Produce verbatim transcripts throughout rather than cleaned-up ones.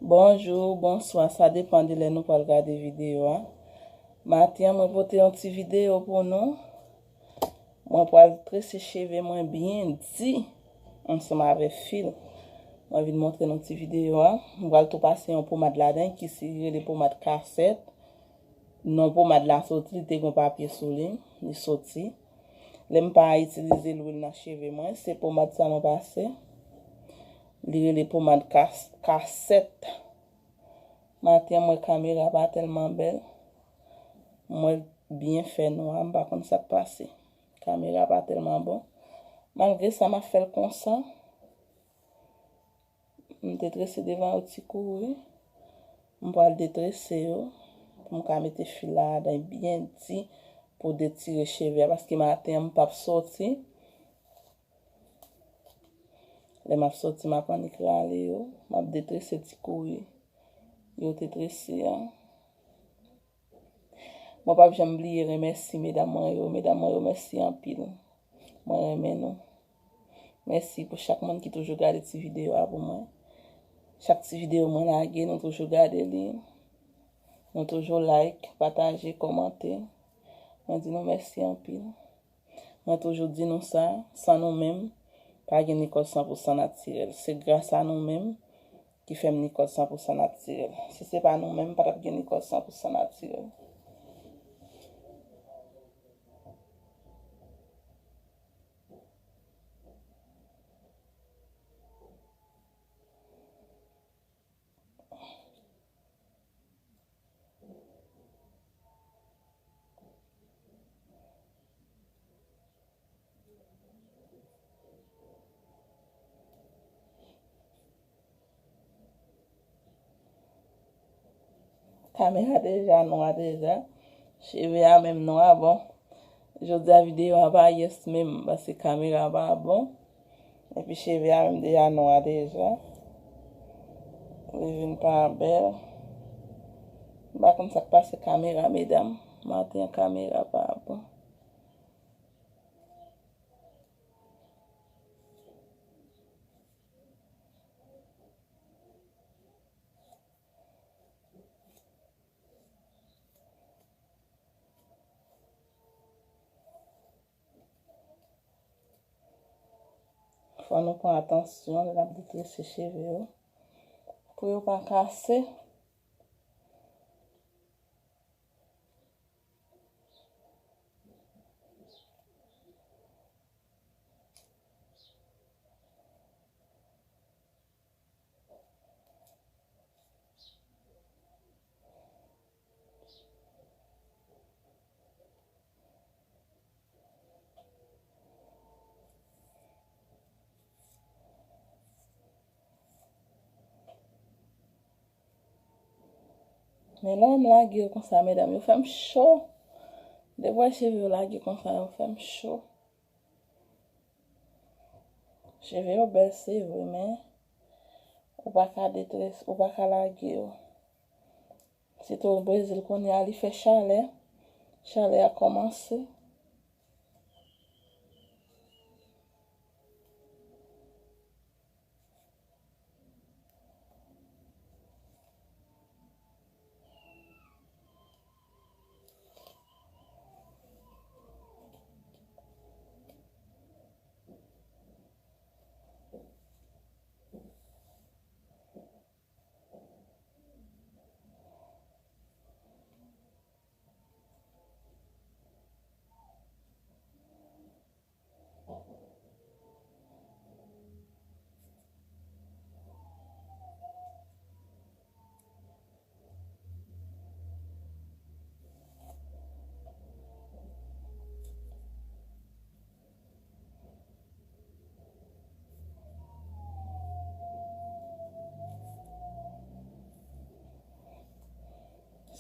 Bonjou, bonswa, sa depann de lè nou pral gade videyo a. Maten an, mwen pote yon ti videyo pou nou. Mwen pral trese cheve mwen byen di ansanm avèk fil. Mwen vin montre nou ti videyo a. Mwen pral tou pase yon pomad ladan ki se rele pomad kasèt. Non pomad la soti, li te gen papye sou li, li soti. Lè m pa itilize lwil nan cheve mwen, se pomad sa mwen pase. Li rele pomad kas-, kasèt. Maten an, mwen kamera pa tèlman bèl. Mwen byen fè nwa, m pa konn sa k pase. Kamera pa tèlman bon. Malgre sa, m ap fè l konsa. M te trese devan yo ti kouri. M pral detrese yo pou m ka mete fil la ladan byen di pou detire cheve a, paske maten an m p ap soti. Lè m ap soti, m ap annik rale yo. M ap detrese ti kouri yo te trese a. Mwen p ap janm bliye remèsye medam mwen yo. Medam mwen yo, mèsi anpil. Mwen renmen nou. Mèsi pou chak moun ki toujou gade ti videyo a pou mwen. Chak ti videyo mwen lage, nou toujou gade li. Nou toujou like, pataje, kòmante. Mwen di nou mèsi anpil. Mwen toujou di nou sa, san nou menm, pa gen Nicole san pou san natirèl. Se gras a nou menm ki fè m Nicole san pou san natirèl. Si se pa nou menm, pa t ap gen Nicole san pou san natirèl. Kamera deja nwa deja. Cheve a menm nwa, bon. Jodi a videyo a pa yes menm, paske kamera pa bon. Epi cheve a menm deja nwa deja. Li vin pa bèl. M pa konn sa k pase kamera, medam. Maten an kamera pa bon. Fò nou pran atansyon lè n ap detrese cheve yo, pou yo pa kase. Men lè m lage yo konsa, medam, yo fè m cho. Depi w wè cheve yo lage konsa, yo fè m cho. Cheve yo bèl, se vre, men ou pa ka detrese, ou pa ka lage yo. Sitou Brezil kounye a, li fè chalè. Chalè a kòmanse.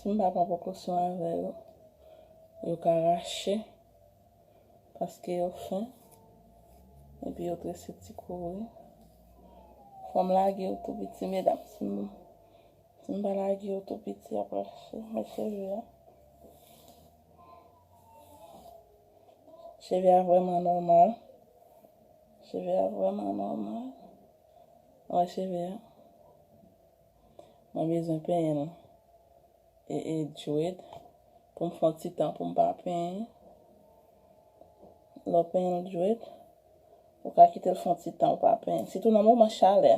Si m pa pran prekosyon avè yo, yo ka rache, paske yo fen, epi yo trese ti kouri. Fò m lage yo tou piti, medam. Si m, si m pa lage yo tou piti, y ap rache. Men cheve a. Cheve a vrèman nòmal. Cheve a vrèman nòmal. Wè cheve a. Mwen bezwen penyen l e, e djwèt pou m fè yon ti tan pou m pa penyen. Lè w penyen l djwèt, ou ka kite l fè yon ti tan ou pa penyen. Sitou nan moman chalè.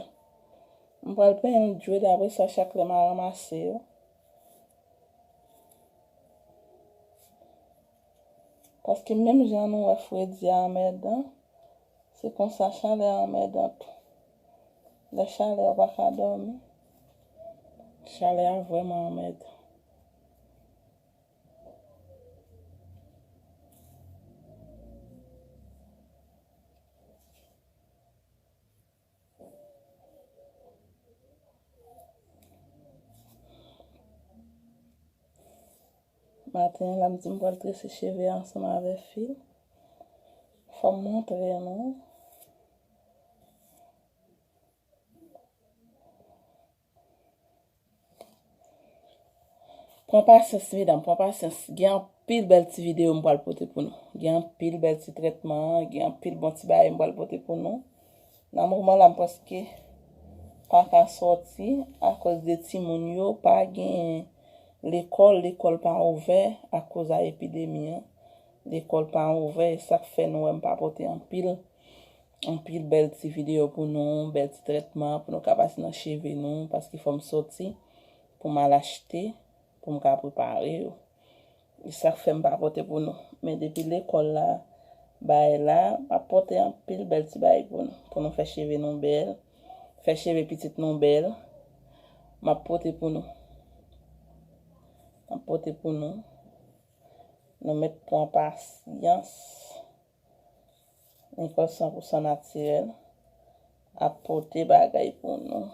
M pral penyen l djwèt, apre sa, chak lè m a ranmase yo. Paske menm jan nou wè fredi a anmèdan, se konsa chalè a anmèdan tou. Lè chalè a ou pa ka dòmi, chalè a vrèman anmèdan. Maten an la, m di m pral trese cheve a ansanm avè fil. Fò m montre nou. Pran pasyans, medam, pran pasyans. Gen anpil bèl ti videyo m pral pote pou nou. Gen anpil bèl ti trètman, gen anpil bon ti bagay m pral pote pou nou. Nan moman la, m prèske pa ka sòti akoz de timoun yo pa gen lekòl, lekòl pa ouvè akoz a epidemi an. Lekòl pa ouvè, e sa k fè nou wè m pa pote anpil, anpil bèl ti videyo pou nou, bèl ti trètman pou nou ka pase nan cheve nou, paske fò m sòti pou m al achte, pou m ka prepare yo. E sa k fè m pa pote pou nou. Men depi lekòl la bay la, m ap pote anpil bèl ti bagay pou nou, pou nou fè cheve nou bèl, fè cheve pitit nou bèl. M ap pote pou nou. M ap pote pou nou. Nou mèt pran pasyans. Nicole san pou san natirèl ap pote bagay pou nou.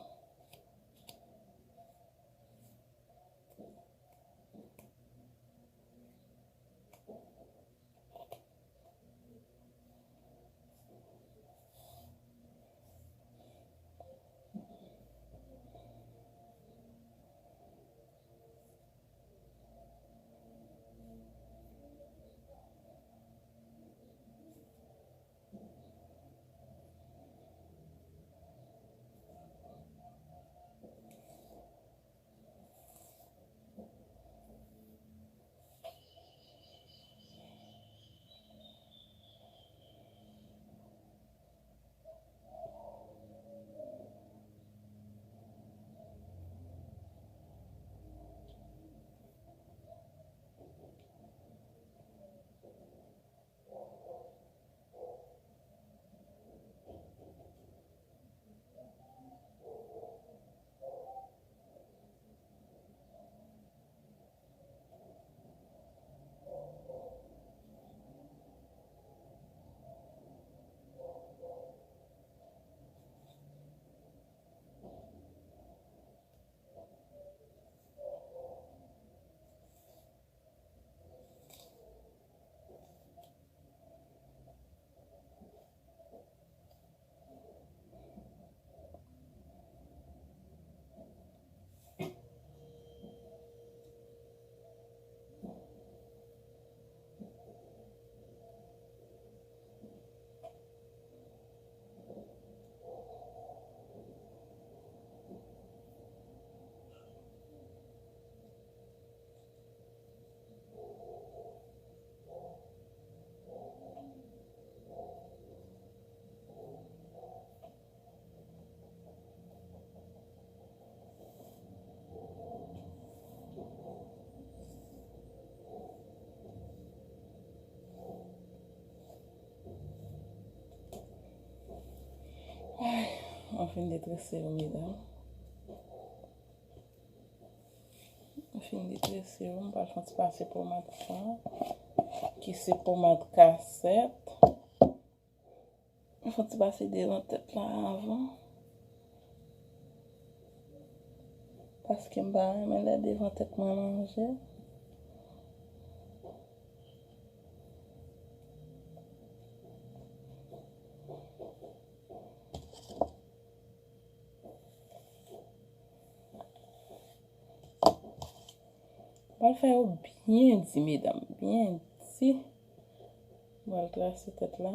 Ay, mwen fin detrese yo, medam. Mwen fin detrese yo, mwen pral fè yon ti pase pomad sa, ki se pomad kasèt. Mwen fè yon ti pase devan tèt la avan. Paske m pa renmen lè devan tèt mwen manje. Pral fè yo byen di, medam, byen di. Pral trase tèt la.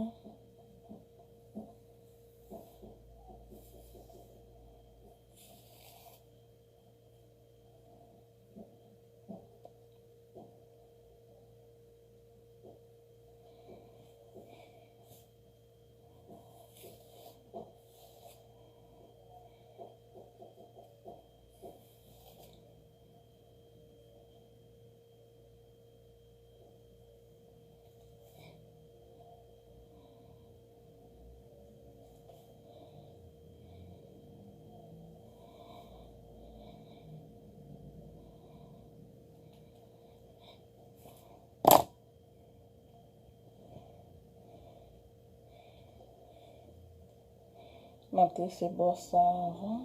M ap trese bò sa avan.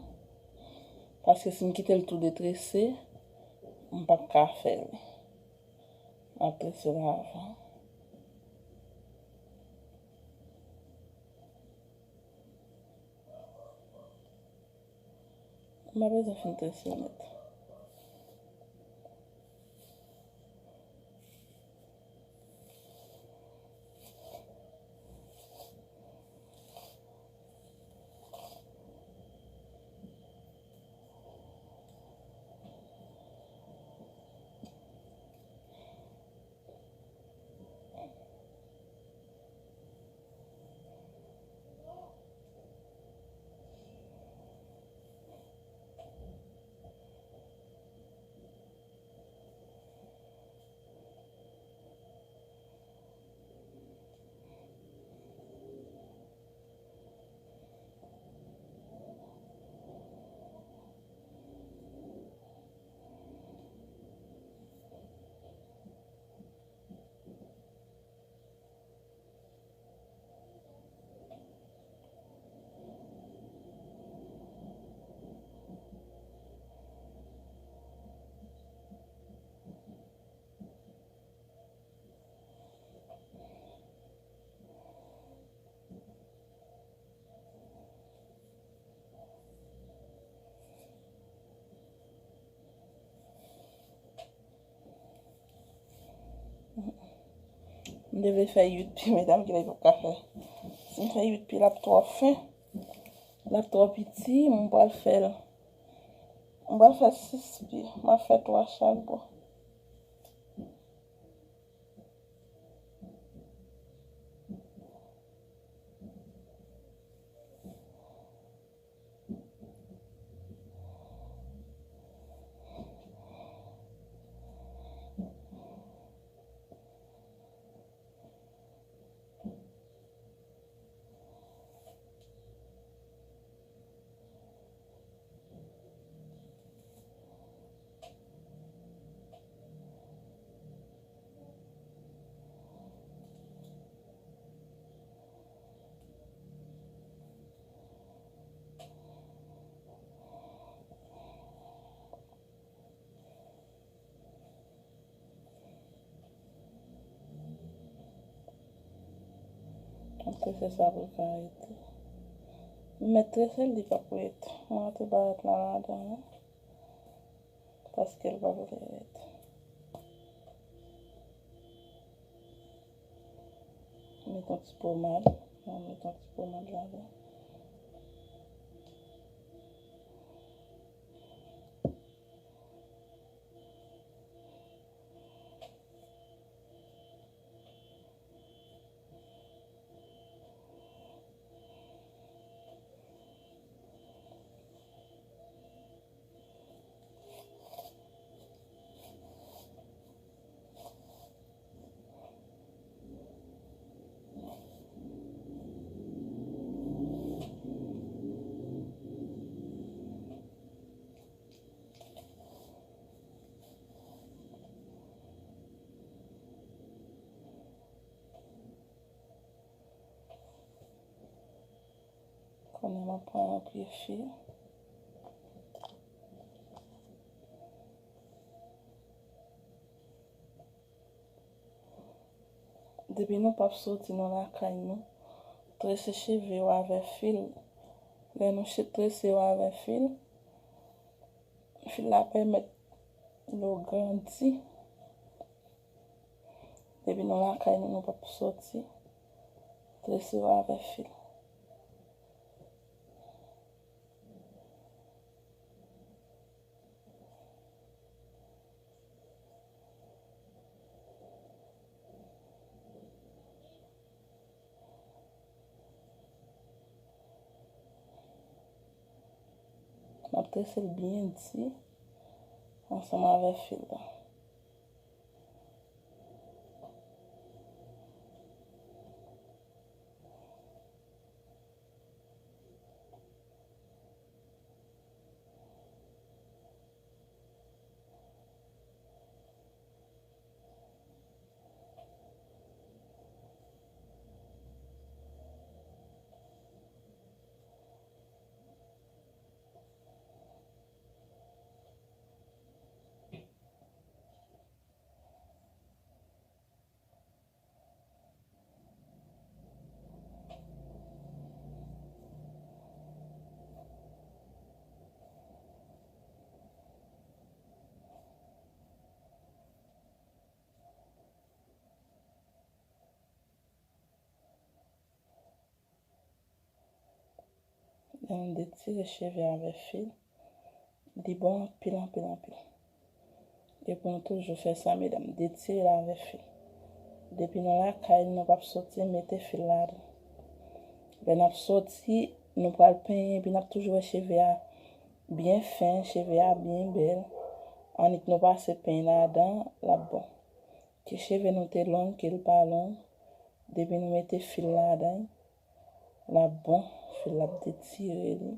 Paske si m kite l tou detrese, m p ap ka fè li. M ap trese l avan. M pa bezwen fin trese nèt. M te vle fè uit pye, medam, ki lè li p ap ka fè. Si m fè uit pye, l ap twò fen. L ap twò piti, m pral fè l. M pral fè sis pye. M ap fè twa chak bò. Trese sa pou l ka rete. M mèt trese l, li p ap ret. Mwen rete barèt la ladan, wi. Paske l pa vle ret. Met yon ti pomad. Mwen met yon ti pomad ladan. Kounye a m ap pran yon pye fil. Depi nou p ap soti nan lakay nou, trese cheve w avè fil. Lè nou che-, trese yo avè fil, fil la pèmèt nou grandi. Depi nou lakay nou, nou p ap soti, trese yo avè fil. M ap trese l byen di ansanm avè fil la. Detire cheve avè fil. Li bon anpil, anpil, anpil. E pou nou toujou fè sa, medam, detire l avè fil. Depi nou lakay, nou p ap soti mete fil ladan. Lè n ap soti, nou pral penyen, epi n ap toujou wè cheve a byen fen, cheve a byen bèl. Annik nou pase peny ladan, l ap bon. Ke cheve nou te long, ke l pa long, depi nou mete fil ladan, l ap bon, fil la ap detire li.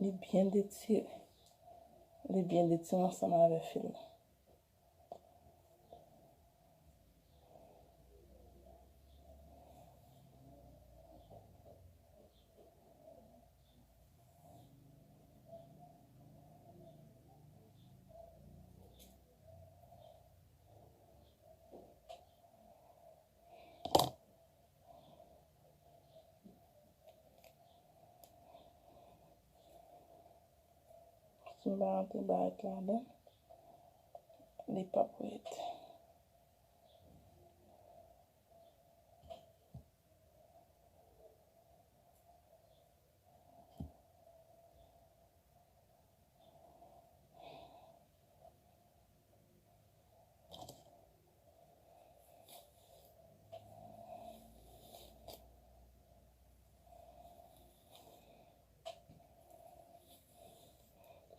Li byen detire. Li byen detire ansanm avè fil la. Si m pa rantre barèt ladan, li p ap ret.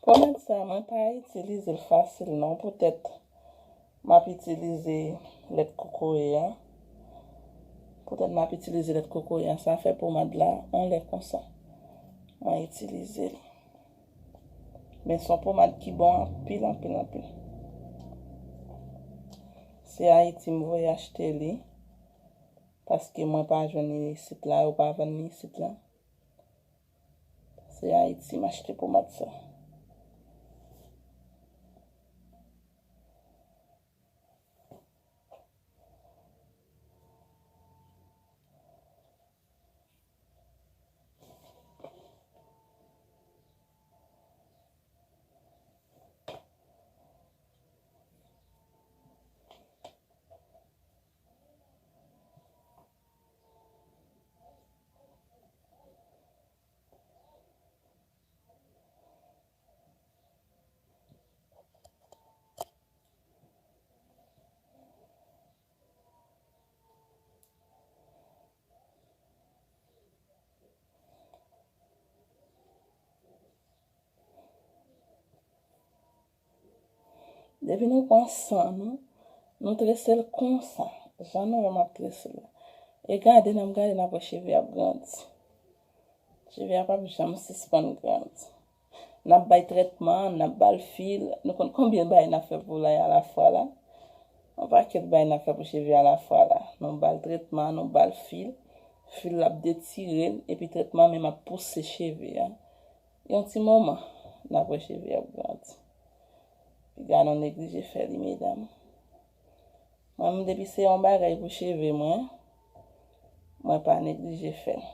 Pòmad sa, mwen pa itilize l fasil non, poutèt m ap itilize lèt kokoye a. Poutèt m ap itilize lèt kokoye a, sa fè pòmad la anlè konsa. Mwen itilize l. Men se yon pòmad ki bon anpil, anpil, anpil. Se Ayiti m voye achte li, paske mwen pa jwenn li isit la, yo pa vann li isit la. Se Ayiti m achte pòmad sa. Depi nou pran san nou, nou trese l konsa. Jan nou wè m ap trese l la. E gade, n ap gade, n ap wè cheve ap grandi. Cheve a p ap janm sispann grandi. N ap bay trètman, n ap ba l fil. Nou konn konbyen bagay n ap fè pou l alafwa la? Yon pakèt bagay n ap fè pou cheve alafwa la. Nou ba l trètman, nou ba l fil. Fil la ap detire l, epi trètman menm ap pouse cheve a. Yon ti moman, n ap wè cheve ap grandi. Piga nou neglije fè li, medam. Mwen menm, depi se yon bagay pou cheve mwen, mwen pa neglije fè l.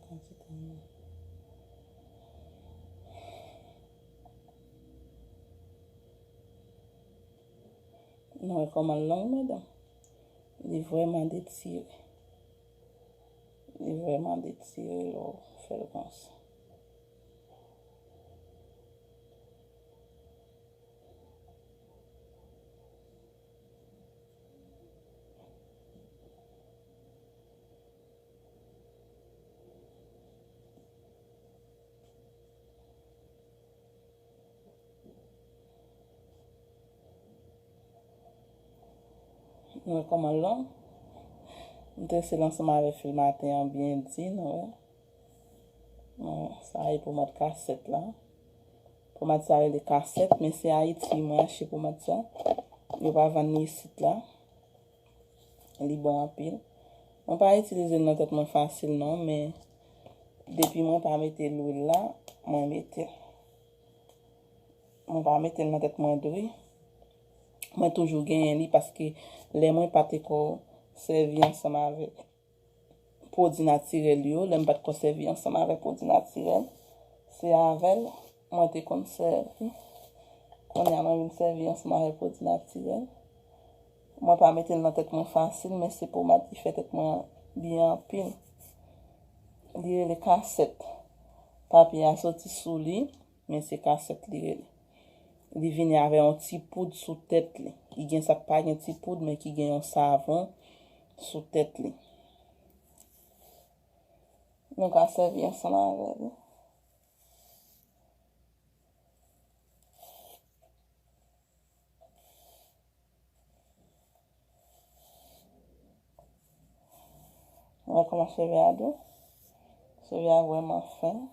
Nou wè kòman l long, medam. Li vrèman detire. Li vrèman detire lè w fè l konsa. Nou wè kòman l long? M trese l ansanm avèk fil maten an byen di, nou wè. Nou wè, sa e pomad kasèt la. Pomad sa rele kasèt, men se Ayiti mwen achte pomad sa. Yo pa vann li isit la. Li bon anpil. Mwen pa itilize l nan tèt mwen fasil non, men depi mwen pa mete lwil la, mwen mete l. Mwen pa mete l nan tèt mwen dwe. Mwen toujou genyen li paske lè mwen pa te ko sèvi ansanm avèk pwodui natirèl yo, lè m pa t ko sèvi ansanm avèk pwodui natirèl, se avè l mwen te konn sèvi. Kounye a mwen vin sèvi ansanm avèk pwodui natirèl. Mwen pa mete l nan tèt mwen fasil, men se pomad ki fè tèt mwen byen anpil. Li rele kasèt. Papye a soti sou li, men se kasèt li rele. Li vini avè yon ti poud sou tèt li. Li gen sa k pa gen ti poud, men ki gen yon savon sou tèt li. Nou ka sèvi ansanm avè li. Wè kòman cheve a dou. Cheve a vrèman fen.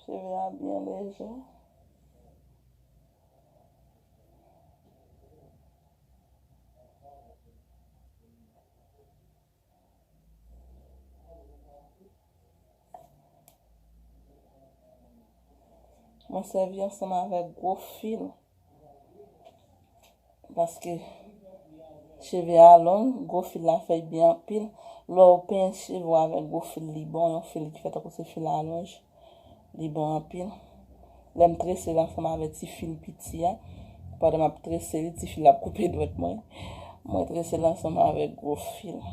Cheve a byen lejè. Mwen sèvi ansanm avèk gwo fil. Paske cheve a long, gwo fil la fè l byen anpil. Lè w penyen cheve w avèk gwo fil, li bon, yon fil ki fè tankou se fil alonj. Li bon anpil. Lè m trese l ansanm avèk ti fil piti a, pandan m ap trese li, ti fil la ap koupe dwèt mwen. Mwen trese l ansanm avèk gwo fil.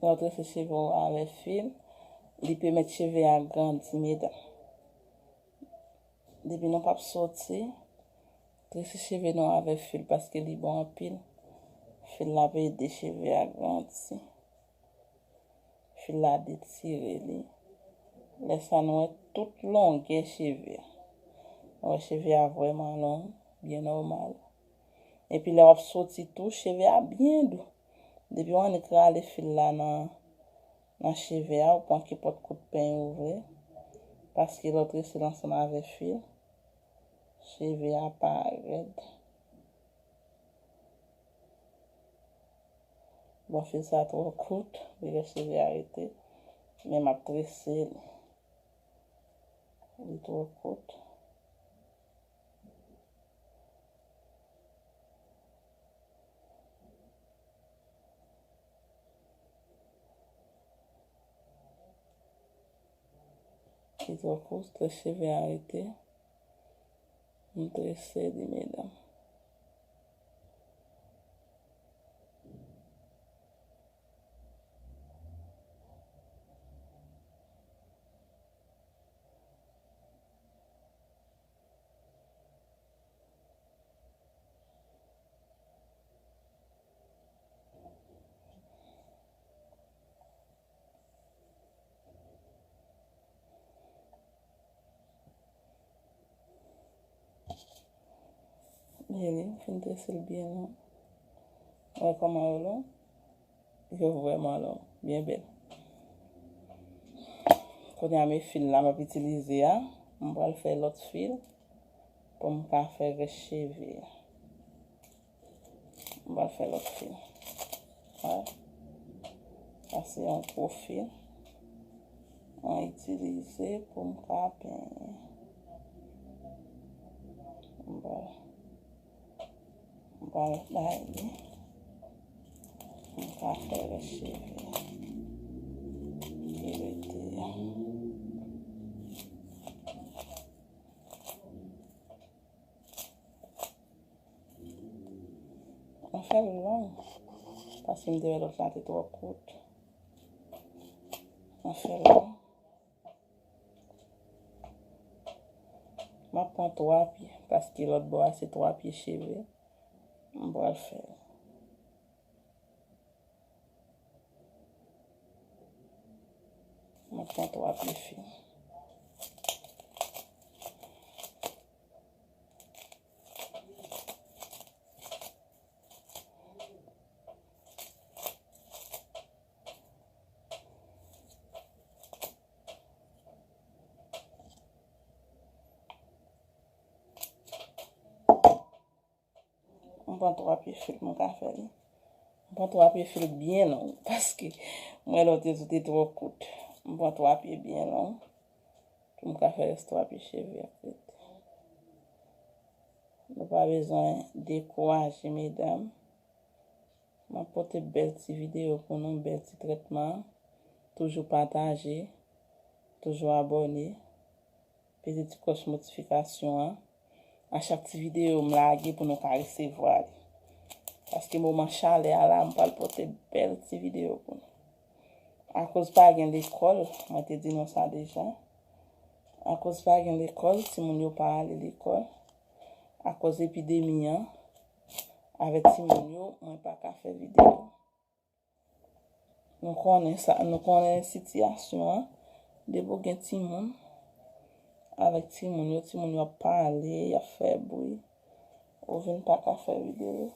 Lè w trese cheve w avèk fil, li pèmèt cheve a grandi, medam. Depi nou p ap soti, trese cheve nou avèk fil paske li bon anpil. Fil la ap ede cheve a grandi. Fil la detire li. Lè sa nou wè tout longè cheve a. Nou wè cheve a vrèman long, byen nòmal. Epi lè w ap soti tou, cheve a byen dou. Depi w annik rale fil la nan, nan cheve a, ou pran kenpòt kout penye ou vle. Paske lè w trese l ansanm avèk fil, cheve a pa rèd. Bon, fil sa twò kout, li fè cheve a rete. Men m ap trese li. Li twò kout. Li twò kout, trese cheve a rete. M trese li, medam. Byen li, m fin trese l byen long. Wè kòman yo long? Yo vrèman long, byen bèl. Kounye a, men fil la m ap itilize a, m pral fè lòt fil pou m ka fè rès cheve a. M pral fè lòt fil. Sa se yon gwo fil mwen itilize pou m ka penyen. M pral, m pral bay li. M ka fè rès cheve ki rete a. Mwen fè l long, paske m te wè lòt la te twò kout. Mwen fè l long. M ap pran twa pye, paske lòt bò a se twa pye cheve. M pral fè l. Mwen pran twa pye fil. M pran twa pye fil, mwen ka fè li. M pran twa pye fil byen long, paske mwen lòt yo te twò kout. M pran twa pye byen long, pou m ka fè rès twa pye cheve a ret. Nou pa bezwen dekouraje, medam. M ap pote bèl ti videyo pou nou, bèl ti trètman. Toujou pataje, toujou abòne. Peze ti klòch notifikasyon an. A chak ti videyo m lage pou nou ka resevwa li. Paske moman chalè a la, m pral pote bèl ti videyo pou nou. Akoz pa gen lekòl, mwen te di nou sa deja. Akoz pa gen lekòl, timoun yo pa ale lekòl. Akoz epidemi an, avèk timoun yo, mwen pa ka fè videyo. Nou konnen sa, nou konnen sitiyasyon an. Depi w gen timoun, avèk timoun yo, timoun yo ap pale, y ap fè bri. Ou vin pa ka fè videyo.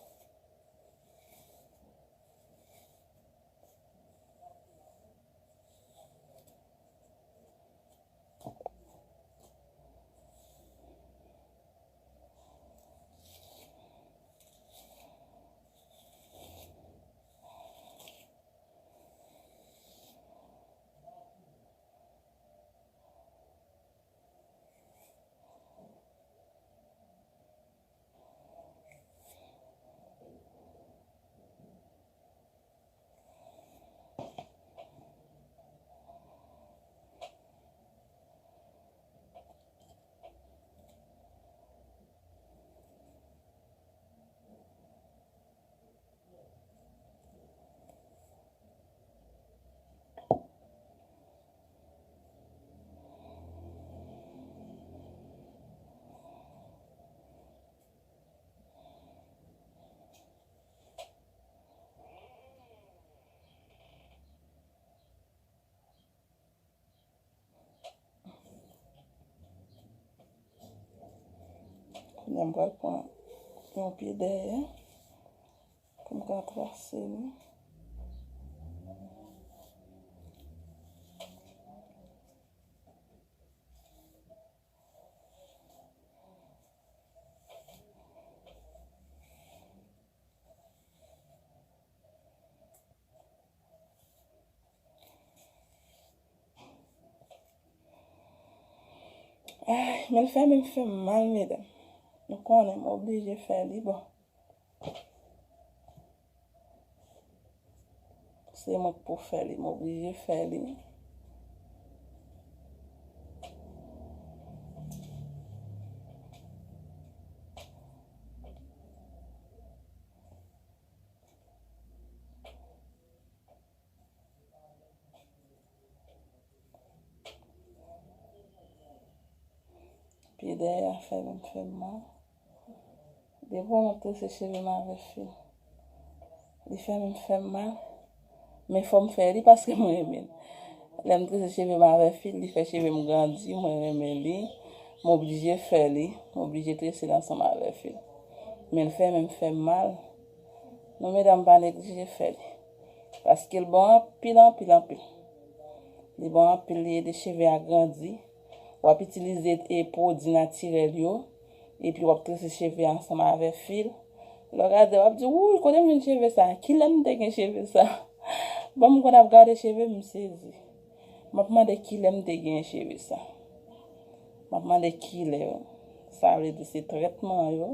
Kounye a m pral pran yon pye dèyè pou m ka trase li. Ay, men l fè men m fè m mal, medam. Nou konnen m oblije fè li, bon. Se mwen k pou fè li, m oblije fè li. Pye dèyè a fè menm fè m mal. Depi w ap trese cheve m avè fil, li fè menm fè m mal. Men fò m fè li paske mwen renmen l. Lè m trese cheve m avè fil, li fè cheve m grandi, mwen renmen li. M oblije fè li, m oblije trese l ansanm avè fil. Men l fè menm fè m mal. Non, medam, pa neglije fè li. Paske l bon anpil, anpil, anpil. Li bon anpil, li ede cheve a grandi. W ap itilize, e, pwodui natirèl yo, epi w ap trese cheve a ansanm avè fil. Lè w gade, w ap di, "Wouy, kote m jwenn cheve sa? Kilè m te gen cheve sa?" Bon, m konn ap gade cheve m, m sezi. M ap mande kilè m te gen cheve sa. M ap mande kilè. Sa vle di se trètman yo.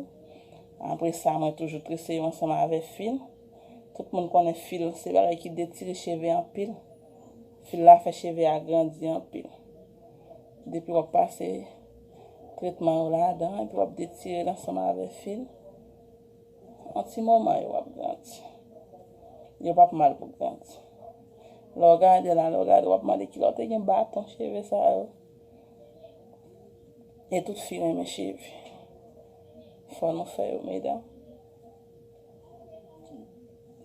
Apre sa, mwen toujou trese yo ansanm avè fil. Tout moun konnen fil, se bagay ki detire cheve anpil. Fil la fè cheve a grandi anpil. Depi w ap pase trètman yo ladan, epi w ap detire l ansanm avè fil, yon ti moman yo ap grandi. Yo p ap mal pou grandi. Lè w gade la, lè w gade, w ap mande kilè w te gen baton cheve sa yo. E tout fi renmen cheve. Fò nou fè yo, medam.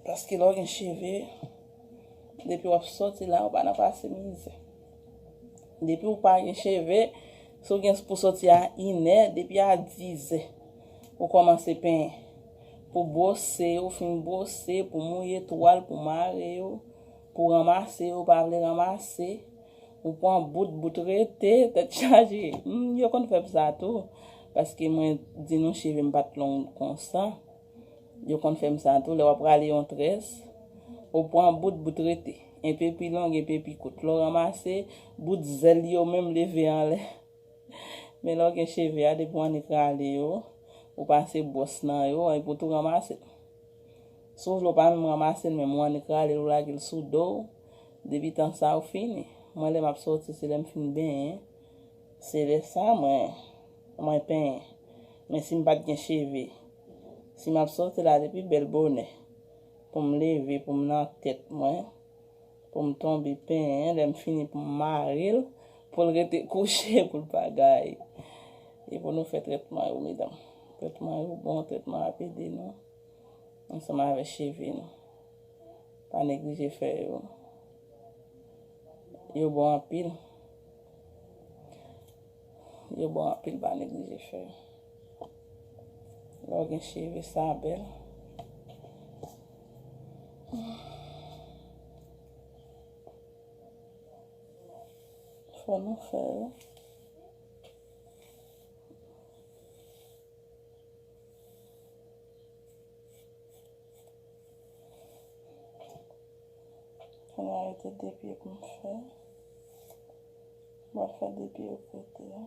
Paske lè w gen cheve, depi w ap soti la, ou pa nan pase mizè. Depi w pa gen cheve, si w gen pou soti a inè, depi a dizè, ou kòmanse penyen. Pou bwose yo, fin bwose, pou mouye twal, pou mare yo, pou ranmase yo, pa vle ranmase. Ou pran bout, bout rete, tèt chaje. Hmm, yo konn fè m sa tou. Paske mwen di nou cheve m pa t long konsa. Yo konn fè m sa tou. Lè w ap rale yon très, ou pran bout, bout rete. Enpe pi long, enpe pi kout. Lè w ranmase, bout zèl yo menm leve anlè. Men lè w gen cheve a, depi w annik rale yo, ou pase bwòs nan yo, epi w tou ranmase l. Si w vle w pa menm ranmase l, menm ou annik rale l, ou lage l sou do w. Depi tan sa, ou fini. Mwen, lè m ap soti, se lè m fin benyen. Se lè sa, mwen, mwen penyen. Men si m pa t gen cheve, si m ap soti la depi bèl bonè, pou m leve, pou m nan tèt mwen, pou m tonbe penyen, lè m fini pou m mare l, pou l rete kouche, pou l pa gaye. E pou nou fè trètman yo, medam. Trètman yo bon, trètman ap ede nou ansanm avèk cheve nou. Pa neglije fè yo. Yo bon anpil. Yo bon anpil, pa neglije fè yo. Lè w gen cheve, sa bèl. Fò nou fè yo. Kounye a rete de pye pou m fè. Mwen fè de pye yo kote a.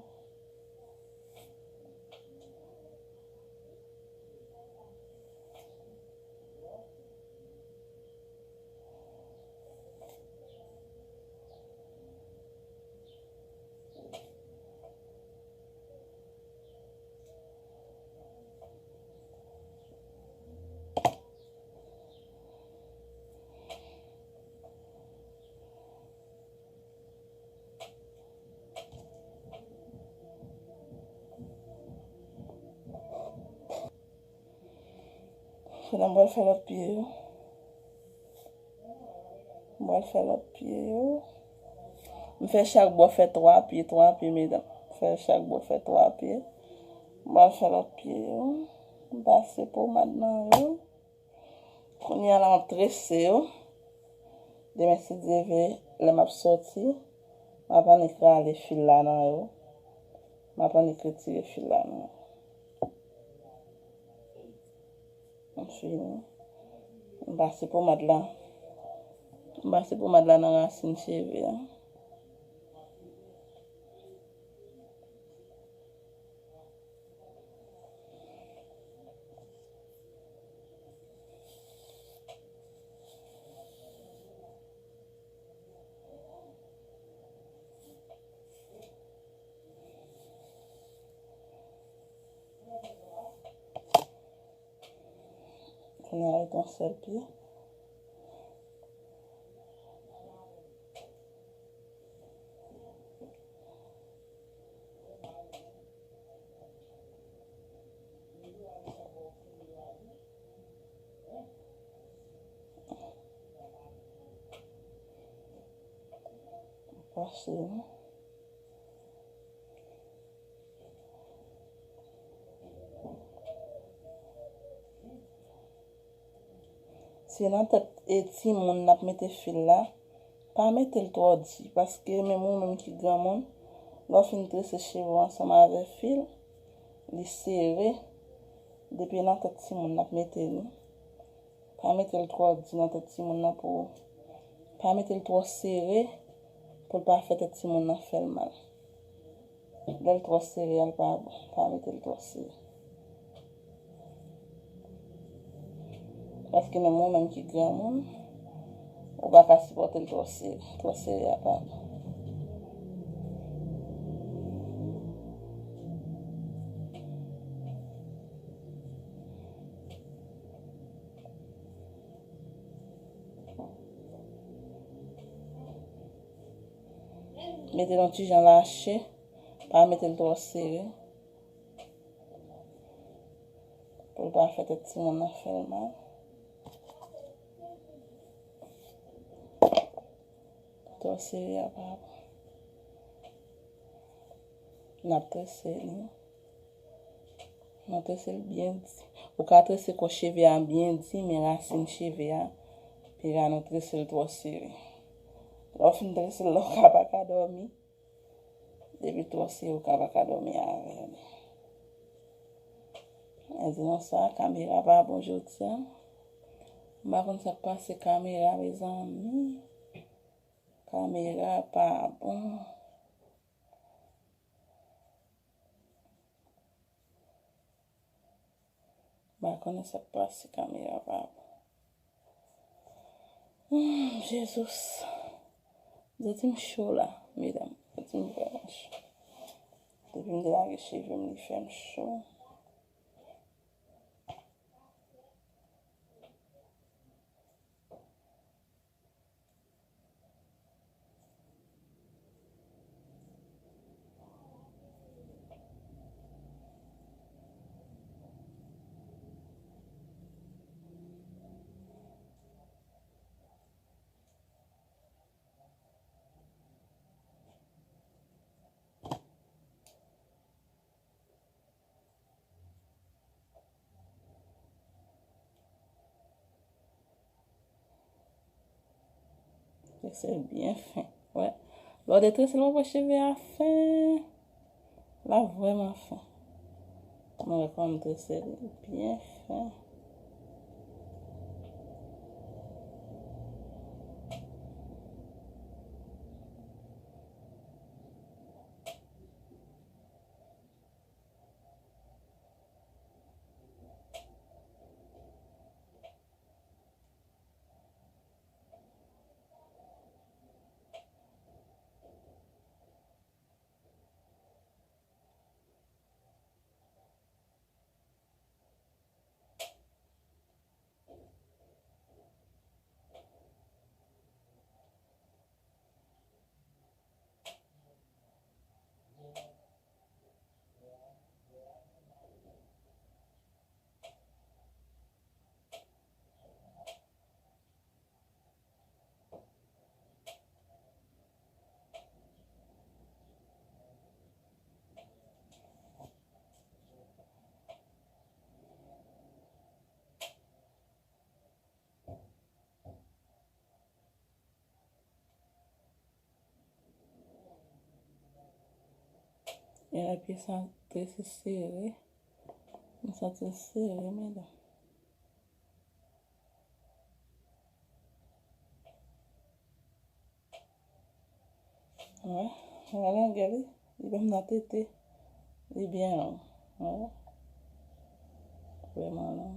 Kounye a m pral fè lòt pye yo. M pral fè lòt pye yo. M fè chak bò fè twa pye, twa pye, medam. M fè chak bò fè twa pye. M pral fè lòt pye yo. M pase pomad nan yo. Kounye a la, m ap trese yo. Demen, si Dye vle, lè m ap soti, m ap annik rale fil la nan yo. M ap annik retire fil la nan yo. M fini. M pase pomad la. M pase pomad la nan rasin cheve a. Kounye a, rete yon sèl pye. Pase. Se nan tèt e timoun n ap mete fil la. Pa mete l twò di, paske menm ou menm ki granmoun, lè w fin trese cheve w ansanm avè fil, li sere. Depi nan tèt timoun n ap mete li. Pa mete l twò di nan tèt timoun nan pou, pa mete l twò sere pou l pa fè tèt timoun nan fè l mal. Lè l twò sere a, l pa bon. Pa mete l twò sere. Paske menm ou menm ki granmoun, ou pa ka sipòte l twò sere. Twò sere a pa bon. Mete l yon ti jan lache, pa mete l twò sere. Pou l pa fè tèt timoun nan fè l mal. Twò sere a pa bon. N ap trese li. Nou trese l byen di. Ou ka trese kò cheve a byen di, men rasin cheve a, piga nou trese l twò sere. Lè w fin trese l la, ou ka pa ka dòmi. Depi twò sere, ou ka pa ka dòmi avè l. Mwen di nou sa, kamera pa bon jodi a. M pa konn sa k pase kamera, mezanmi. Kamera pa bon. M pa konnen sa k pase, kamera pa bon. Hmm, Jezi. Santi m cho la, medam. Santi m vrèman cho. Depi m delage cheve m, li fè m cho. Trese l byen fen. Wè. Lè w detrese l, w ap wè cheve a fen. L ap vrèman fen. Nou wè kòman m trese l byen fen. E la, pyès la trese sere. M santi l sere, medam. Wè, wè longè li. Li menm nan tete. Li byen long. Wè. Vrèman long.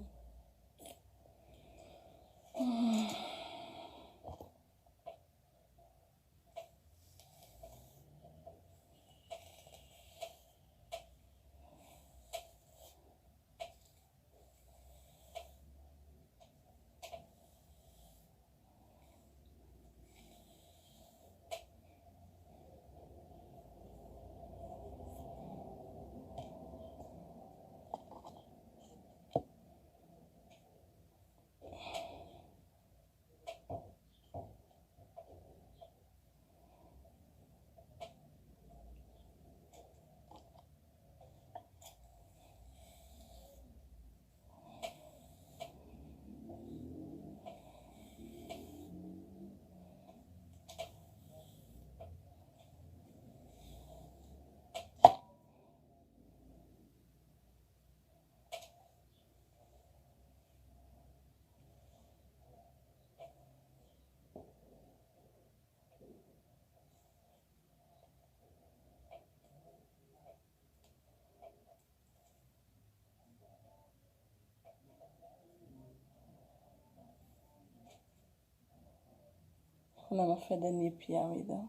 Kounye a m ap fè dènye pye a, medam.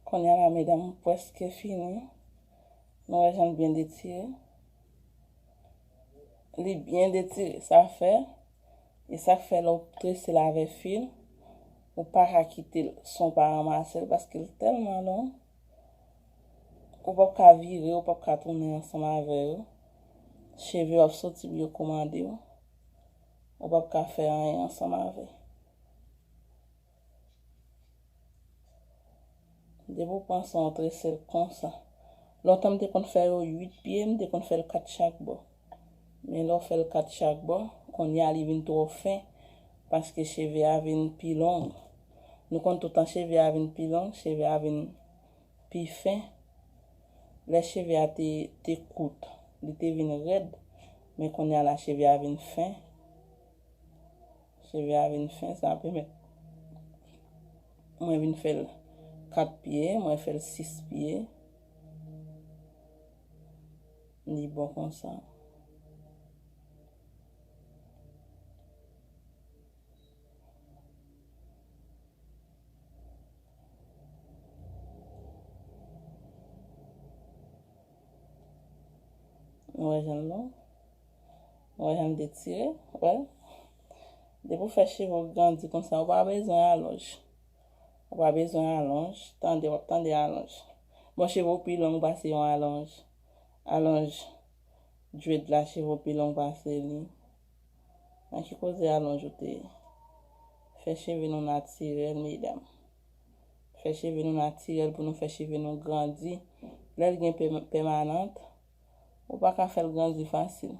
Kounye a la, medam, m prèske fini. Nou wè jan l byen detire. Li byen detire, sa fè, e sa k fè lè w trese l avè fil, ou pa ka kite l san w pa ranmase l, paske l tèlman long, ou p ap ka vire, ou p ap ka tounen ansanm avè yo. Cheve w ap soti pou yo komande w, ou p ap ka fè anyen ansanm avè l. Depi w pran san w trese l konsa. Lontan m te konn fè yo uit pye, m te konn fè l kat chak bò. Men lè w fè l kat chak bò, kounye a li vin twò fen, paske cheve a vin pi long. Nou konn toutan cheve a vin pi long, cheve a vin pi fen. Lè cheve a te, te kout, li te vin rèd, men kounye a la cheve a vin fen. Cheve a vin fen, sa pèmèt mwen vin fè l kat pye, mwen fè l sis pye. Li bon konsa. Nou wè jan l long? Nou wè jan l detire? Wè. Depi w fè cheve w grandi konsa, ou pa bezwen alonj. Ou pa bezwen alonj. Tande, w ap tande alonj. Bon, cheve w pi long pase yon alonj. Alonj dread la, cheve w pi long pase li. Nan ki koze alonj ou te ye? Fè cheve nou natirèl, medam. Fè cheve nou natirèl pou nou fè cheve nou grandi. Lè l gen pèm-, pèmanant, ou pa ka fè l grandi fasil.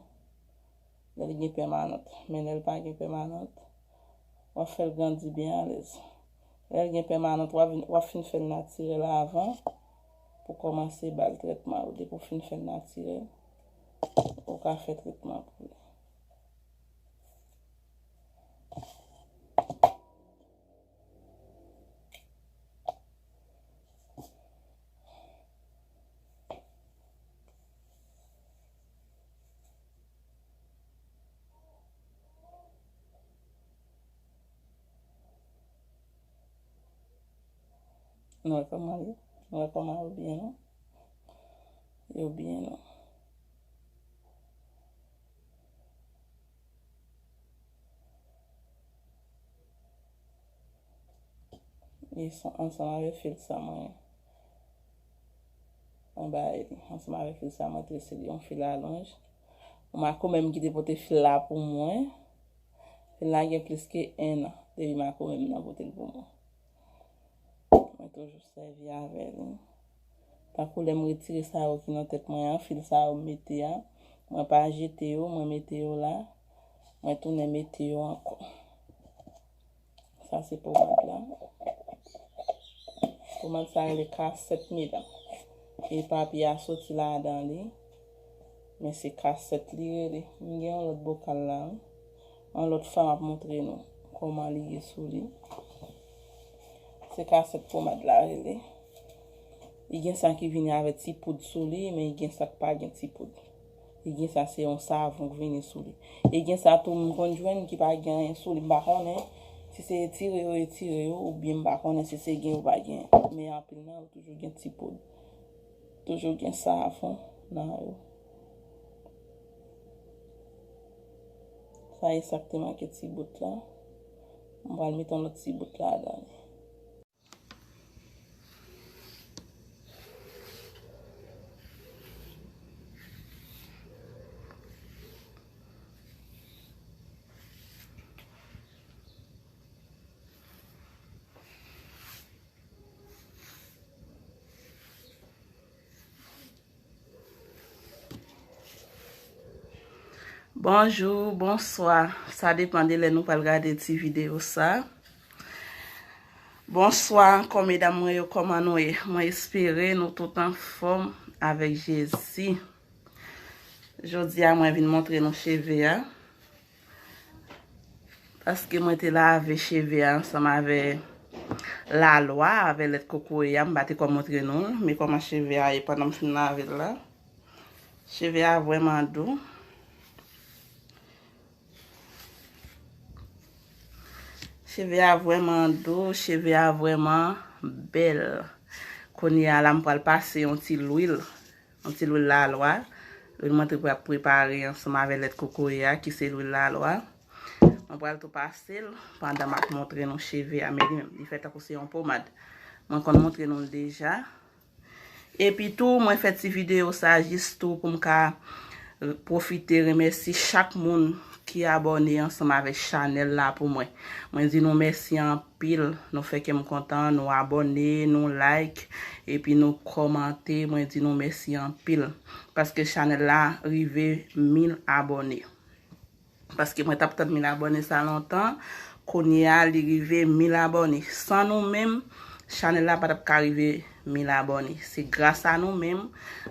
Lè l gen pèmanant. Men lè l pa gen pèmanant, w ap fè l grandi byen alèz. Lè l gen pèmanant, w ap vin, w ap fin fè l natirèl avan pou kòmanse ba l trètman yo. Depi w fin fè l natirèl, ou ka fè trètman pou li. Nou wè kòman yo, nou wè kòman yo byen, non? Yo byen, non? E san-, ansanm avèk fil sa mwen, mwen bay li. Ansanm avèk fil sa mwen trese li yon fil alonj. Mako menm ki te pote fil la pou mwen. Fil la gen plis ke en an depi Mako menm nan pote l pou mwen. Mwen toujou sèvi avè li. Tankou lè m retire sa yo ki nan tèt mwen an, fil sa yo m mete a, mwen pa jete yo, mwen mete yo la, mwen tounen mete yo ankò. Sa se pomad la. Pomad sa rele kasèt, medam. E papye a soti ladan li. Men se kasèt li rele. M gen yon lòt bokal la, wi. Yon lòt fwa m ap montre nou kòman li ye sou li. Se kasèt pomad la rele. Li gen sa ki vini avèk ti poud sou li, men li gen sa k pa gen ti poud. Li gen sa se yon savon k vini sou li. E gen sa tou m konn jwenn ki pa gen anyen sou li. M pa konnen si se etire yo etire yo, oubyen m pa konnen si se gen yo pa gen. Men anpil nan yo toujou gen ti poud. Toujou gen savon nan yo. Sa egzakteman ki ti bout la. M pral mete yon lòt ti bout ladan li. Bonjou, bonswa. Sa depann de lè nou pral gade ti videyo sa. Bonswa ankò, medam mwen yo, kòman nou ye? Mwen espere nou tout anfòm avèk Jezi. Jodi a, mwen vin montre nou cheve a. Paske mwen te lave cheve a ansanm avè lalwa, avè lèt kokoye a, m pa te ko montre nou l. Men kòman cheve a ye pandan m fin lave l la. Cheve a vrèman dou. Cheve a vrèman dou, cheve a vrèman bèl. Kounye a la, m pral pase yon ti lwil. Yon ti lwil lalwa. Lwil mwen te pre-, prepare ansanm avè lèt kokoye a, ki se lwil lalwa. Mwen pral tou pase l pandan m ap montre nou cheve a, men li menm, li fè tankou se yon pomad. Mwen konn montre nou l deja. Epi tou, mwen fè ti videyo sa jis tou pou m ka, eh, pwofite remèsye chak moun ki abòne ansanm avèk chanèl la pou mwen. Mwen di nou mèsi anpil, nou fè kè m kontan, nou abòne, nou like, epi nou kòmante, mwen di nou mèsi anpil. Paske chanèl la rive mil abòne. Paske mwen t ap tann mil abòne sa lontan, kounye a li rive mil abòne. San nou menm, chanèl la pa t ap ka rive mil abòne. Se gras a nou menm,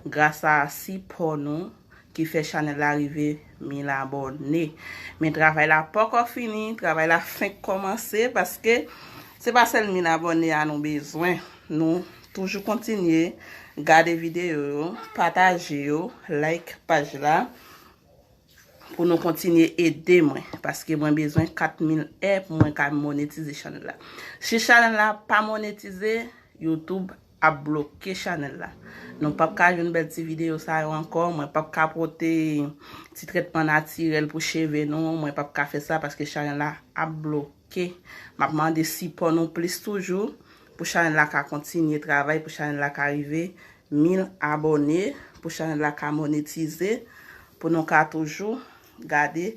gras a sipò nou, ki fè chanèl la rive mil abòne. Men travay la poko fini, travay la fenk kòmanse, paske se pa sèl mil abòne a nou bezwen. Nou toujou kontinye gade videyo yo, pataje yo, like paj la, pou nou kontinye ede mwen, paske mwen bezwen kat mil è pou mwen ka monetize chanèl la. Si chanèl la pa monetize, YouTube ap bloke chanèl la. Nou p ap ka jwenn bèl ti videyo sa yo ankò, mwen p ap ka pote ti trètman natirèl pou cheve nou, mwen p ap ka fè sa paske chanèl la ap bloke. M ap mande sipò nou plis toujou pou chanèl la ka kontinye travay, pou chanèl la ka rive mil abòne, pou chanèl la ka monetize, pou nou ka toujou gade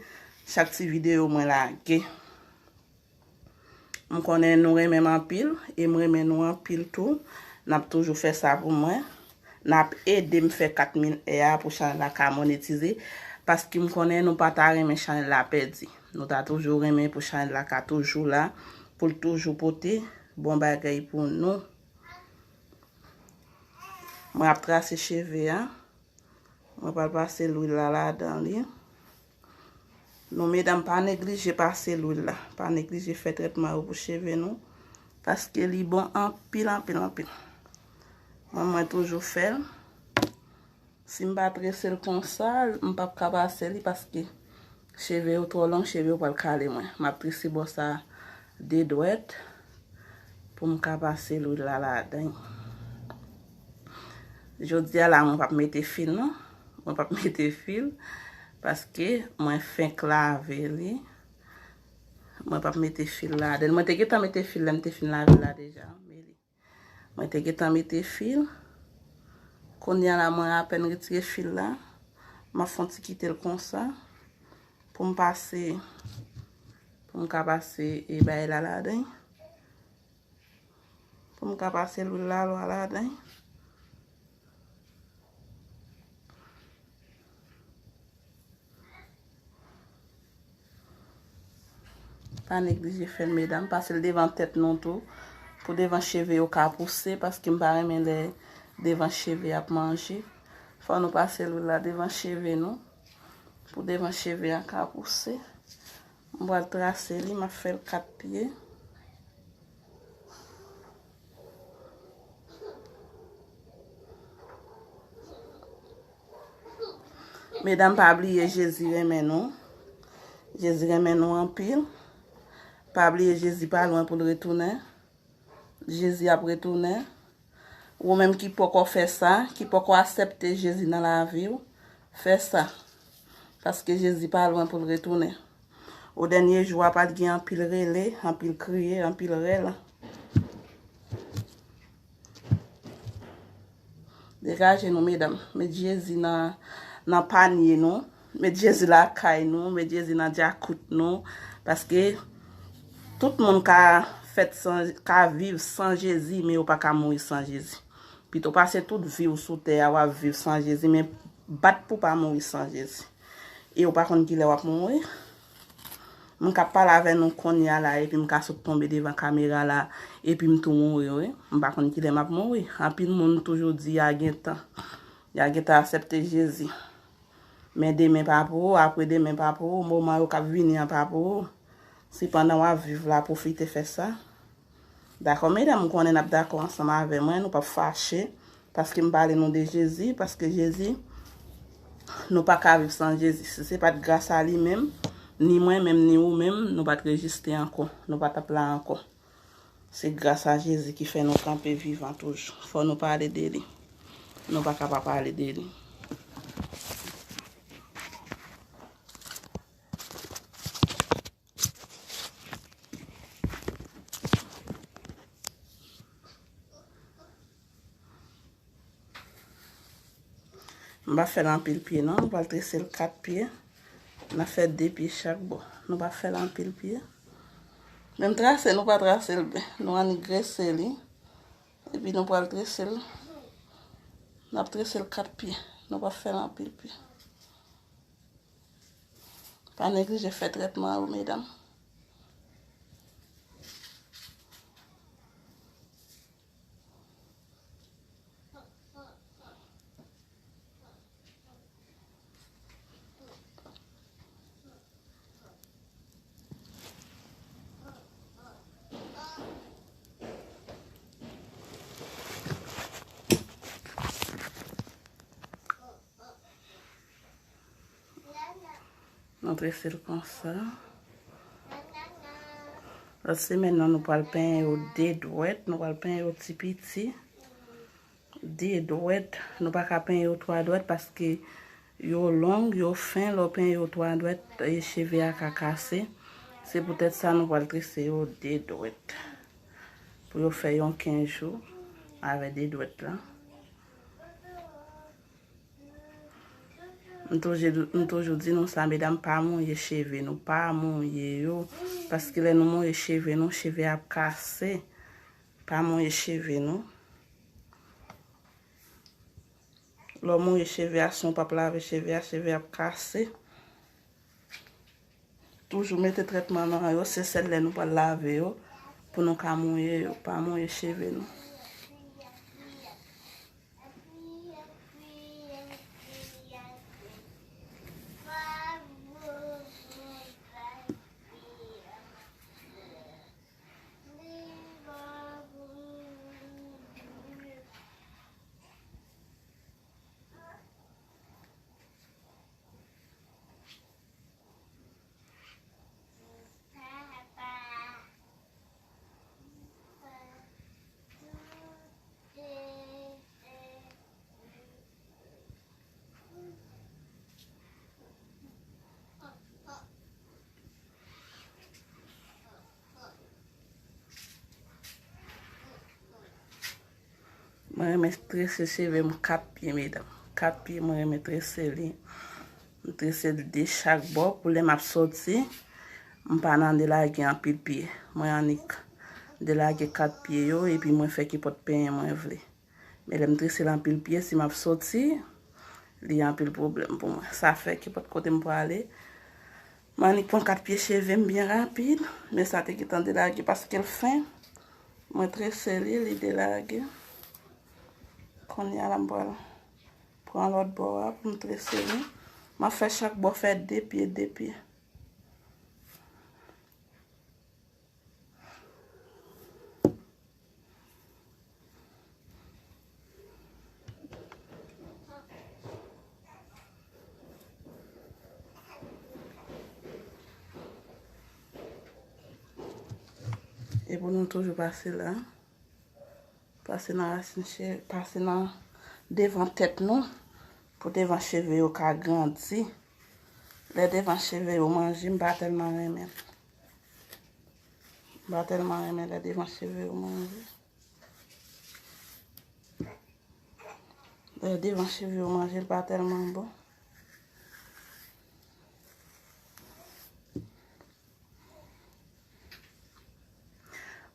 chak ti videyo mwen lage. M konnen nou renmen m anpil, e m renmen nou anpil tou. N ap toujou fè sa pou mwen. N ap ede m fè kat mil è a pou chanèl la ka monetize, paske m konnen nou pa ta renmen chanèl la pèdi. Nou ta toujou renmen pou chanèl la ka toujou la, pou l toujou pote bon bagay pou nou. Mwen ap trase cheve a. Mwen pral pase lwil la ladan li. Nou medam, pa neglije pase lwil la. Pa neglije fè trètman yo pou cheve nou. Paske li bon anpil, anpil, anpil. Mwen, mwen toujou fè l. Si m pa trese l konsa, m p ap ka pase li paske cheve yo twò long, cheve yo pral kale mwen. M ap trese bò sa de dwèt pou m ka pase lwil la ladan. Jodi a la, mwen p ap mete fil non. Mwen p ap mete fil paske mwen fenk lave li. Mwen p ap mete fil ladan. Mwen te gentan mete fil lè m te fin lave la deja. Men li. Mwen te gentan mete fil. Kounye a la, mwen apèn retire fil la. M ap fè yon ti kite l konsa pou m pase, pou m ka pase e bay la ladan. Pou m ka pase lwil lalwa ladan. Pa neglije fè l, medam. Pase l devan tèt nou tou. Pou devan cheve yo ka pouse, paske m pa renmen lè devan cheve ap manje. Fò nou pase lwil la devan cheve nou. Pou devan cheve a ka pouse. M pral trase li, m ap fè l kat pye. Medam, pa bliye Jezi renmen nou. Jezi renmen nou anpil. Pa bliye Jezi pa lwen pou l retounen. Jezi ap retounen. Ou menm ki poko fè sa, ki poko aksepte Jezi nan lavi w, fè sa. Paske Jezi pa lwen pou l retounen. O dènye jou a, pral gen anpil rele, anpil kriye, anpil rèl. Degaje nou, medam. Met Jezi nan, nan panye nou. Met Jezi lakay nou. Met Jezi nan djakout nou. Paske tout moun ka fèt san, ka viv san Jezi, men yo pa ka mouri san Jezi. Pito pase tout vi w sou tè a, w ap viv san Jezi, men bat pou w pa mouri san Jezi. E w pa konn kilè w ap mouri. Mwen k ap pale avè nou kounye a la, epi m ka sot tonbe devan kamera la, epi m tou mouri, wi. M pa konn kilè m ap mouri. Anpil moun toujou di y a gen tan. Y a gen tan aksepte Jezi. Men demen pa pou ou, apre demen pa pou ou, moman yo k ap vini an pa pou ou. Sepandan, w ap viv la, pwofite fè sa. Dakò, medam, m konnen n ap dakò ansanm avè mwen, nou p ap fache, paske m pale nou de Jezi, paske Jezi, nou pa ka viv san Jezi. Si se pa t gras a li menm, ni mwen menm, ni ou menm, nou pa t reziste ankò, nou pa t ap la ankò. Se gras a Jezi ki fè nou kanpe vivan toujou. Fò nou pale de li. Nou pa ka pa pale de li. M pa fè l anpil pye non, nou pral trese l kat pye. N a fè de pye chak bò. Nou pa fè l anpil pye. Menm trase, nou pa trase l byen. Nou annik grese li. Epi nou pral trese l. N ap trese l kat pye. Nou pa fè l anpil pye. Pa neglije fè trètman yo, medam. Nou trese l konsa. Lòt semèn nan, nou pral penyen yo de dwèt, nou pral penyen yo ti piti. De dwèt, nou pa ka penyen yo twa dwèt paske yo long, yo fen, lè w penyen yo twa dwèt, e, cheve a ka kase. Se poutèt sa nou pral trese yo de dwèt. Pou yo fè yon kenz jou avè de dwèt la. M toujou, m toujou di nou sa, medam, pa mouye cheve nou, pa mouye yo, paske lè nou mouye cheve nou, cheve ap kase. Pa mouye cheve nou. Lè w mouye cheve a, si w p ap lave cheve a, cheve ap kase. Toujou mete trètman nan yo, se sèl lè nou pral lave yo pou nou ka mouye yo, pa mouye cheve nou. Mwen renmen trese cheve m kat pye, medam. Kat pye, mwen renmen trese li. M trese l de chak bò pou lè m ap sòti, m pa nan delage anpil pye. Mwen annik delage kat pye yo, epi mwen fè kenpòt penyen mwen vle. Men lè m trese l anpil pye, si m ap sòti, li anpil pwoblèm pou mwen. Sa fè kenpòt kote m prale, M annik pran kat pye cheve m byen rapid. Men sa te gentan delage paske l fen. Mwen trese li, li delage. Kounye a la m pral pran lòt bò a pou m trese li. M ap fè chak bò fè de pye, de pye. E pou nou toujou pase la. Pase nan rasin cheve, pase nan devan tèt nou, pou devan cheve yo ka grandi. Lè devan cheve yo manje, m pa tèlman renmen. M pa tèlman renmen lè devan cheve yo manje. Lè devan cheve yo manje, l pa tèlman bon.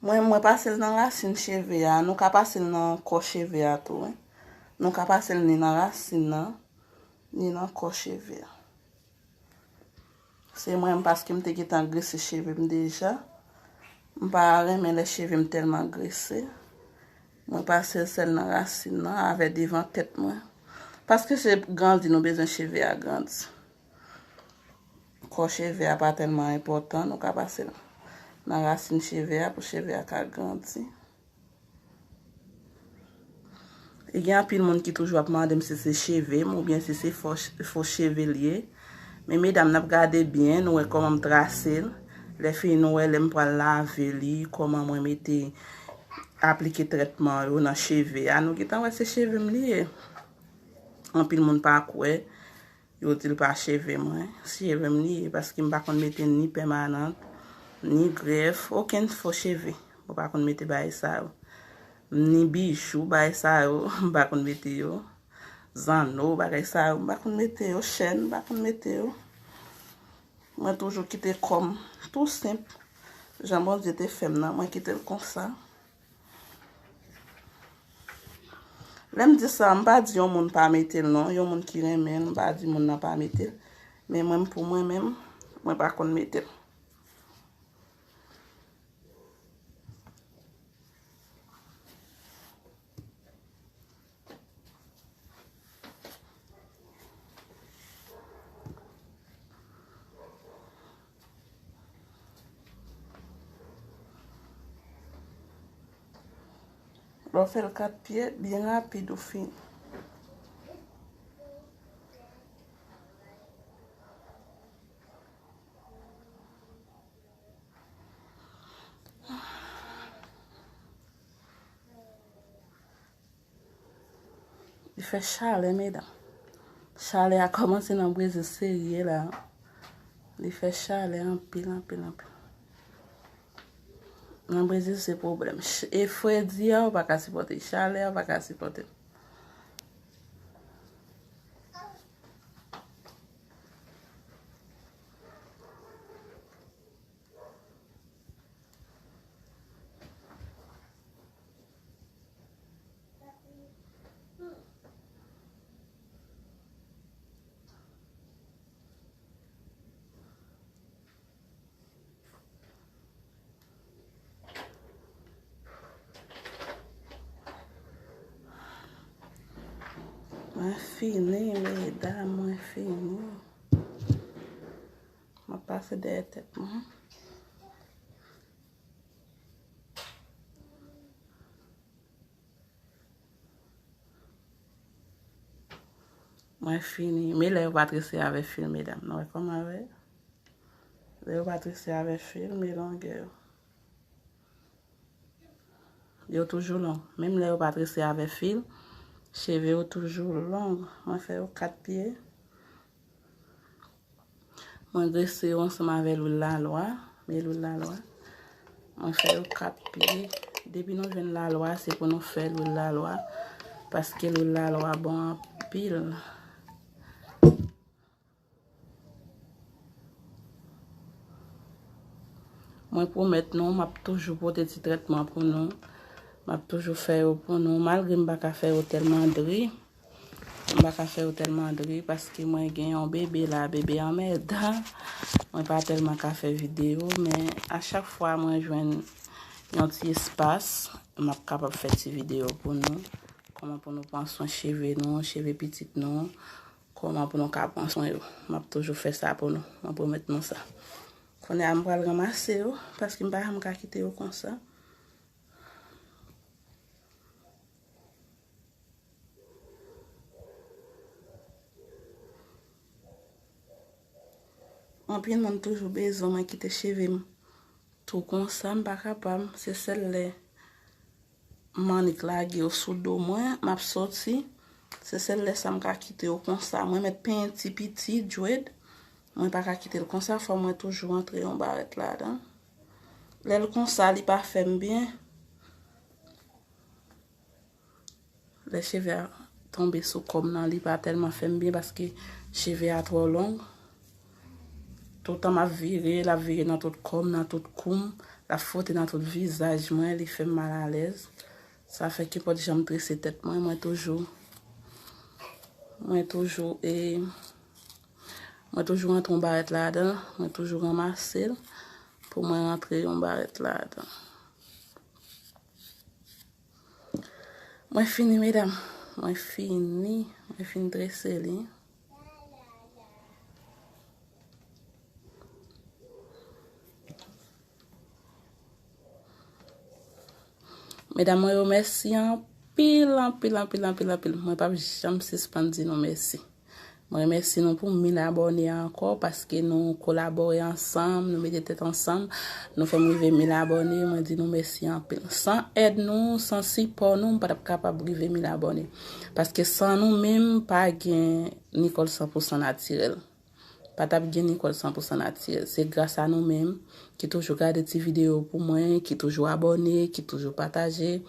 Mwen, mwen pase l nan rasin cheve a. Nou ka pase l nan kò cheve a tou, wi. Nou ka pase l ni nan rasin nan, ni nan kò cheve a. Se mwen, paske m te gentan grese cheve m deja. M pa renmen lè cheve m tèlman grese. Mwen pase l sèl nan rasin nan, avè devan tèt mwen. Paske se grandi nou bezwen cheve a grandi. Kò cheve a pa tèlman enpòtan, nou ka pase l nan rasin cheve a pou cheve a ka grandi. E gen anpil moun ki toujou ap mande m si se cheve m oubyen si se fo, fo cheve l ye. Men medam, n ap gade byen, nou wè kòman m trase l. Lè fini, nou wè lè m pral lave li, kòman mwen mete, aplike trètman yo nan cheve a. Nou gentan wè se cheve m li ye. Anpil moun pa kwè. Yo di l pa cheve mwen. Cheve m li ye, paske m pa konn mete ni pèmanant, ni grèf, okenn fo cheve. Mwen pa konn mete bagay sa yo. Ni bijou, bagay sa yo, m pa konn mete yo. Zanno, bagay sa yo, m pa konn mete yo. Chèn, m pa konn mete yo. Mwen toujou kite kò m tou senp. Jan Bondye te fè m nan, mwen kite l konsa. Lè m di sa, m pa di yon moun pa mete l non. Yon moun ki renmen l, m pa di moun nan pa mete l. Men mwen, pou mwen menm, mwen pa konn mete l. Lè w fè l kat pye, byen rapid ou fini. Li fè chalè, medam. Chalè a kòmanse nan Brezil serye la. Li fè chalè anpil, anpil, anpil. Nan Brezil se pwoblèm. Ch-, e fredi a, ou pa ka sipòte. Chalè a, ou pa ka sipòte. Mwen fini, medam, mwen fini. Mwen pase dèyè tèt mwen. Mwen fini. Men lè yo pa trese avè fil, medam. Nou wè kòman yo ye? Lè yo pa trese avè fil, men longè yo. Yo toujou long. Menm lè yo pa trese avè fil, cheve yo toujou long. Mwen fè yo kat pye. Mwen drese yo ansanm avè lwil lalwa. Men lwil lalwa. Mwen fè yo kat pye. Depi nou jwenn lalwa, se pou nou fè lwil lalwa. Paske lwil lalwa bon anpil. Mwen pwomèt nou, m ap toujou pote ti trètman pou nou. M ap toujou fè yo pou nou, malgre m pa ka fè yo tèlman dri. M pa ka fè yo tèlman dri paske mwen gen yon bebe la, bebe anmèdan. Mwen pa tèlman ka fè videyo, men a chak fwa mwen jwenn yon ti espas, m ap kapab fè ti videyo pou nou. Kòman pou nou pran swen cheve nou, cheve pitit nou, kòman pou nou ka pran swen yo. M ap toujou fè sa pou nou, mwen pwomèt nou sa. Kounye a m pral ranmase yo, paske m pa janm ka kite yo konsa. Anpil moun toujou bezwen mwen kite cheve m tou konsa, m pa kapab. Se sèl lè m annik lage yo sou do mwen, m ap soti. Se sèl lè sa m ka kite yo konsa. Mwen mèt penyen ti piti djwed. Mwen pa ka kite l konsa, fò mwen toujou antre yon barèt ladan. Lè l konsa, li pa fè m byen. Lè cheve a tonbe sou kò m nan, li pa tèlman fè m byen paske cheve a twò long. Toutan m ap vire, l ap vire nan tout kò m, nan tout kou m, l ap fwote nan tout vizaj mwen, li fè m malalèz. Sa fè kenpòt jan m trese tèt mwen, mwen toujou, mwen toujou, e, mwen toujou antre yon barèt ladan, mwen toujou ranmase l pou mwen rantre yon barèt ladan. Mwen fini, medam. Mwen fini. Mwen fin trese li. Medam, mwen remèsi anpil, anpil, anpil, anpil, anpil. Mwen p ap janm sispann di nou mèsi. Mwen remèsi nou pou mil abòne ankò paske nou kolabore ansanm, nou mete tèt ansanm, nou fè m rive mil abòne, mwen di nou mèsi anpil. San èd nou, san sipò nou, m pa t ap kapab rive mil abòne. Paske san nou menm, pa gen Nicole san pou san natirèl. Pa t ap gen Nicole san pou san natirèl. Se gras a nou menm ki toujou gade ti videyo pou mwen, ki toujou abòne, ki toujou pataje.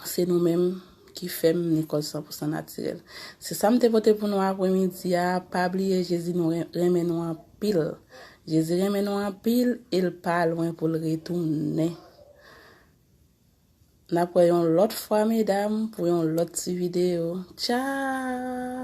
Se nou menm ki fè m Nicole san pou san natirèl. Se sa m te pote pou nou apremidi a. Pa bliye Jezi nou ren- renmen nou anpil. Jezi renmen nou anpil e l pa lwen pou l retounen. N ap wè yon lòt fwa, medam, pou yon lòt ti videyo. Tchao!